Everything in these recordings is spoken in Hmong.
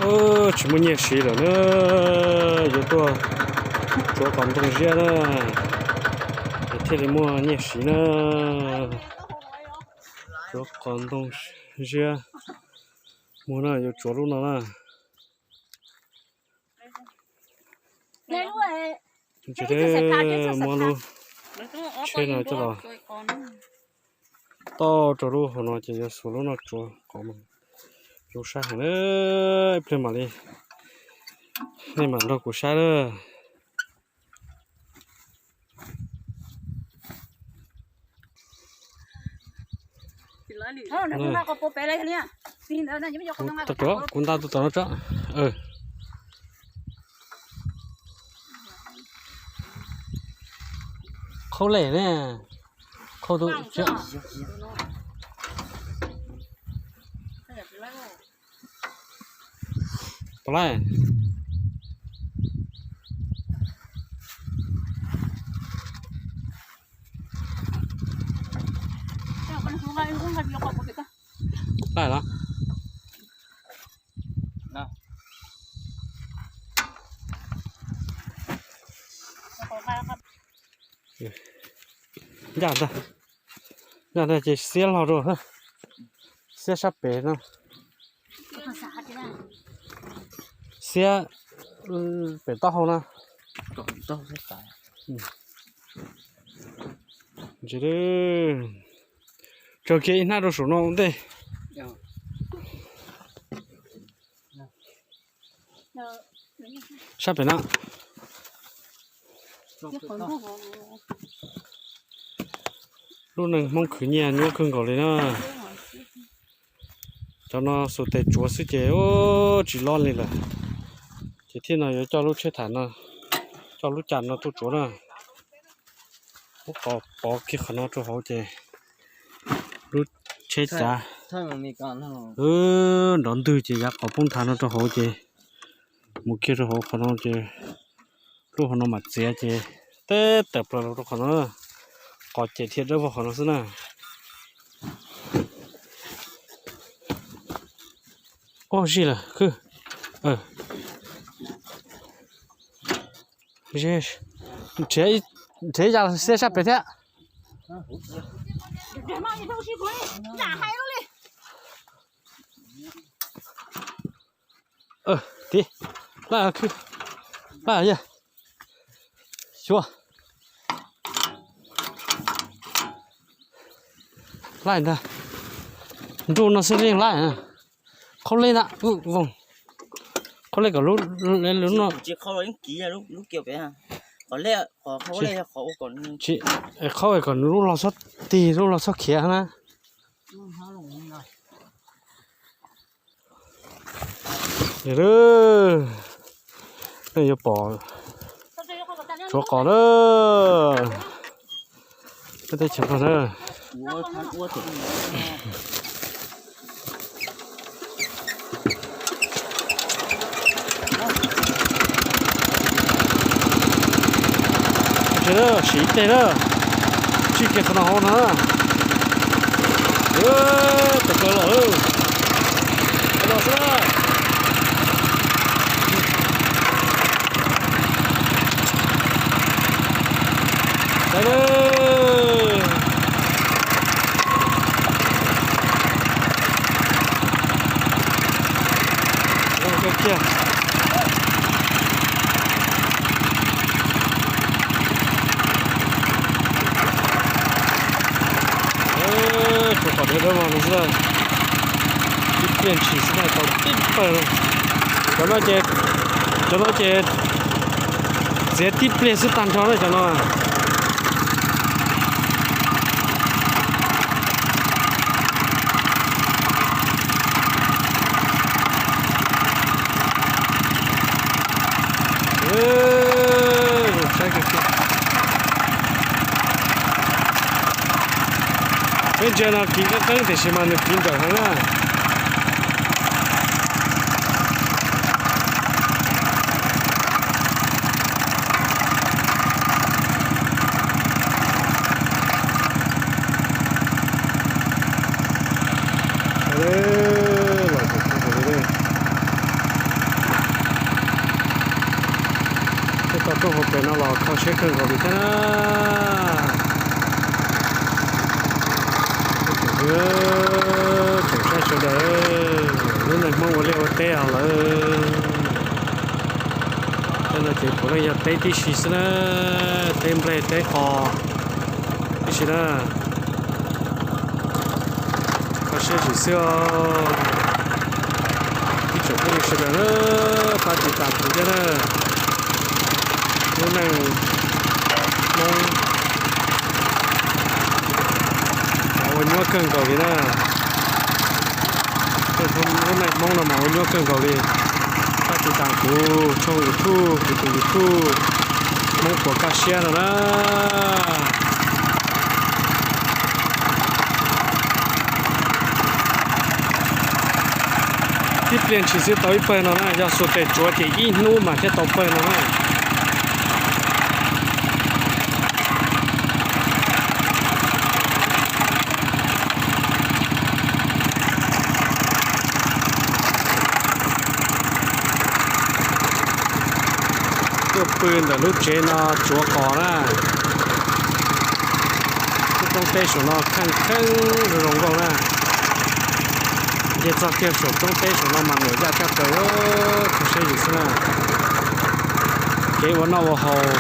Tsis muaj nyiaj siv lawm na, yuav tuaj tsuav qos ntoo ziab na, es thiaj li muaj nyiaj siv na. Tsuav qos ntoo ziab, muag na, yuav tsuav lub no na. Muab lub tsheb no coj los toj rau lub hauv no ces yuav xuas lub no tsuav qos. Zoo sab heev na, ib pliag mam li, nej mam nrog kuv saib na. Kuv nta tuaj tom no tso. Khaub lej ne, khaub tu. Pom lawm. Lawm los. Ncaj ntag, ncaj ntag ces xiab hlo rau, xiab sab pem no. Xiab pem taub hau na. Tso kiag ib hnab rau saum no ua ntej. Sab pem na. Lub neej Hmoob khwv nyiaj nyuaj kawg nkaus li na. Cov no xuas tes tsuav xwb ces tsis lob li lawm. Ces thiaj no yuav coj lub tsheb tham no, coj lub cam no tuaj tsuav na. Muab qos pov kiag qhov no rau hauv ces lub tsheb cav nrov ntwg ces yav qos poob nthav no rau hauv ces mus kiag rau hauv qhov no ces lub hauv no mam txiav ces teb tawm plaws rau qhov no, qos cem thiab dawb vog qhov no xwb na. Oj, zij lawm khwb. Nrhiav ib yam xiab sab pem thiab. Tiv, laj khwb, laj yog, xyuas, laj ntag, nruj no xwb yeej laj. Qhaub lej na, voos, qhaub lej kom lub no, qhaub kom nws lub los txhob tig lub los txhob khiav na. Nej yuav pom tsuav qos na. Teb chaws no na. Siv teg na, sib kiag qhov no hauv no. Tawm plaws los, los xwb na. Kiag. Tsuav qos dawb vog no xwb, tib pliag ntshis xwb na tau tib pawg. Cov no ces, cov no ces txiav tib pliag xwb tag nrho na cov no. Zoo saib kawg kiag. Peb ntsia no kiv qeeb qeeb tiam sis mas nws kiv nrawm heev na. Los, No los kho siab kawg nkaus li thiab na. Tsoom saib sawv daws, lub neej Hmoob ua liaj ua teb os lawm. Tej no ces puav leej yog teb tib si xwb na, teb nplej teb qos tib si na. Kho siab tshwm xwb os. Ib tsoom phooj ywg sawv daws na, pab tiv tam kuv thiab na. Lub neej Hmoob mas ua nyuaj kawg nkaus li na. Lub neej Hmoob no mas ua nyuaj kawg nkaus li. Pab tiv tam kuv tshooj YouTube, kuv tus YouTube Hmoob Puas Kaj Siab no na. Tib pliag ntshis xwb tau ib pawg no na, yog xuas tes tsuav ces ib hnub mas thiaj tau pawg no na. Tuaj pw ntawm lub tsev no tsuav qos na. Lub roob teb saum no kheej kheej zoo zoo nkauj na. Nce txog kiag saum roob teb saum no mas nws yaj caj plaws, kho siab yus xwb na. Kev ua noj ua haus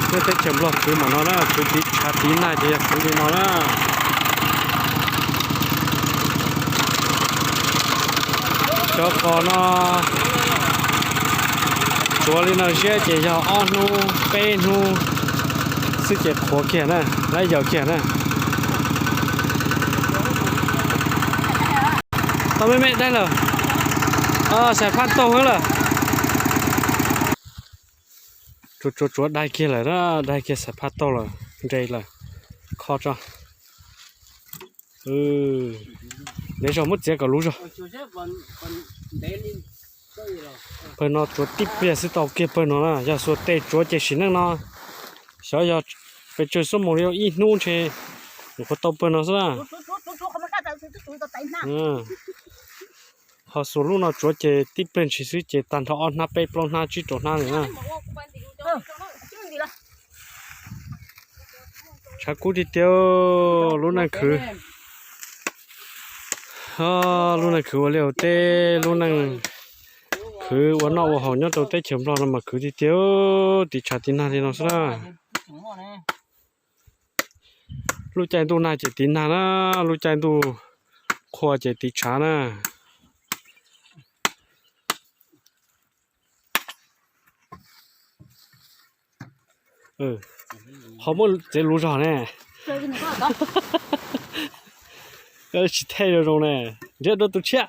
nyob teb chaws Nplog khwv mam no na, khwv tiv tshav tiv nag ces yog khwv li no na. Cov qos no tsuav li no ziab ces yog ob hnub peb hnub xwb ces qhuav kiag na, laib yaws kiag na. Tau me me daig lawm, xais phaj taug lawm. Tsuav tsuav tsuav daig kiag lawm na, daig kiag xais phaj taug lawm, nres lawm, kho tso. Ntev zog muab txiav kom luv zog. Pawg no tsuav tib pliag xwb tau kiag pawg no na, yog xuas tes tsuav ces sim neej no xyov yog pes tsawg xuab moos li ib hnub ntshe nws qhuav tau pawg no xwb na. Ho xuas lub no tsuav ces tib pliag ntshis xwb ces tag nrho ob hnab peb plaub hnab tsib rau hnab li na. Tshav kub tiag tiag, lub neej khwv, lub neej khwv ua liaj ua teb, lub neej khwv ua noj ua haus nyob rau teb chaws Nplog no mas khwv tiag tiag, tiv tshav tiv nag li no xwb na. Lub caij ntuj nag ces tiv nag na, lub caij ntuj qhua ces tiv tshav na. Ho muab txiav luv zog ne. Tsis thej zoo zoo ne. Nrhiav rau tus tshiab.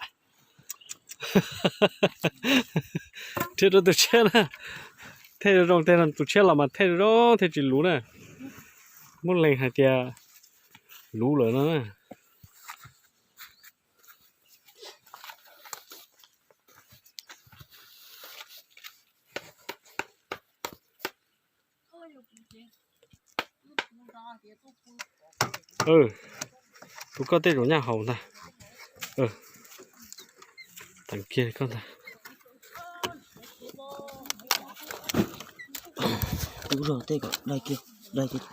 Nrhiav rau tus tshiab na. Thej zoo zoo tej no tus tshiab los mas thej zoo zoo thiaj tsis luv na. Muab lees hais tias luv lawm no na. Tus koj tej zaum nyaj haus ntag. Teem kiag koj ntag. Ub, tej kom dai kiag, dai kiag.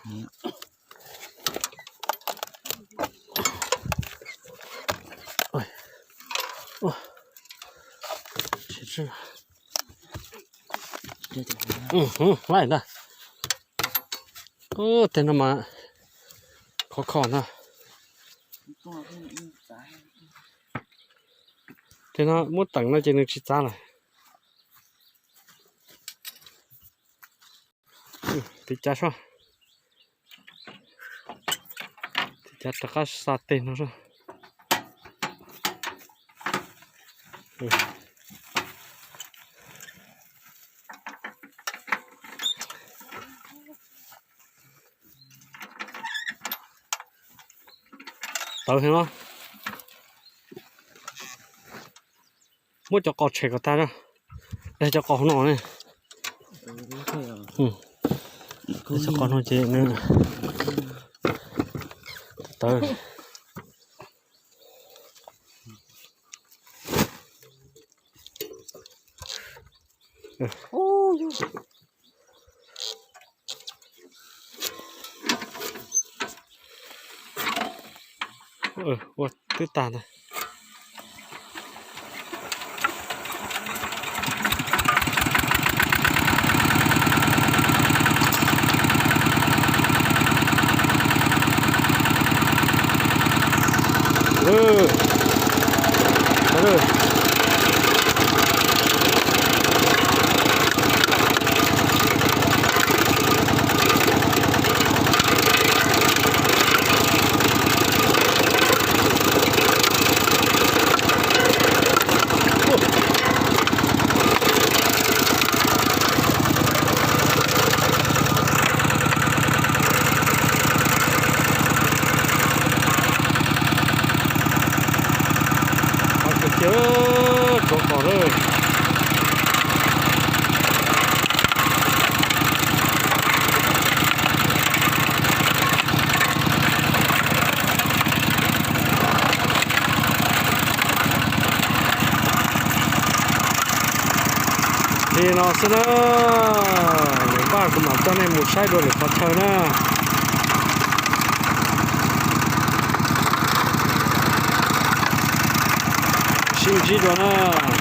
Tej no mas khov kho ntag. Tej no muab teem no ces nws tsis txav lawm. Tiv cav soj, tiv cav rov qab xa tej no soj. Tawv heev os. Muab cov qos tshem kom tag, daig cov qos hauv no ne. Cov qos no ces nws tawv. Ua twb tag ntag. Qhov kawg kiag, tsov qos lawm. Li no xwb na, lwm npaj kuv mam coj nej mus saib dua lwm qhov chaw na. Sib ntsib dua na.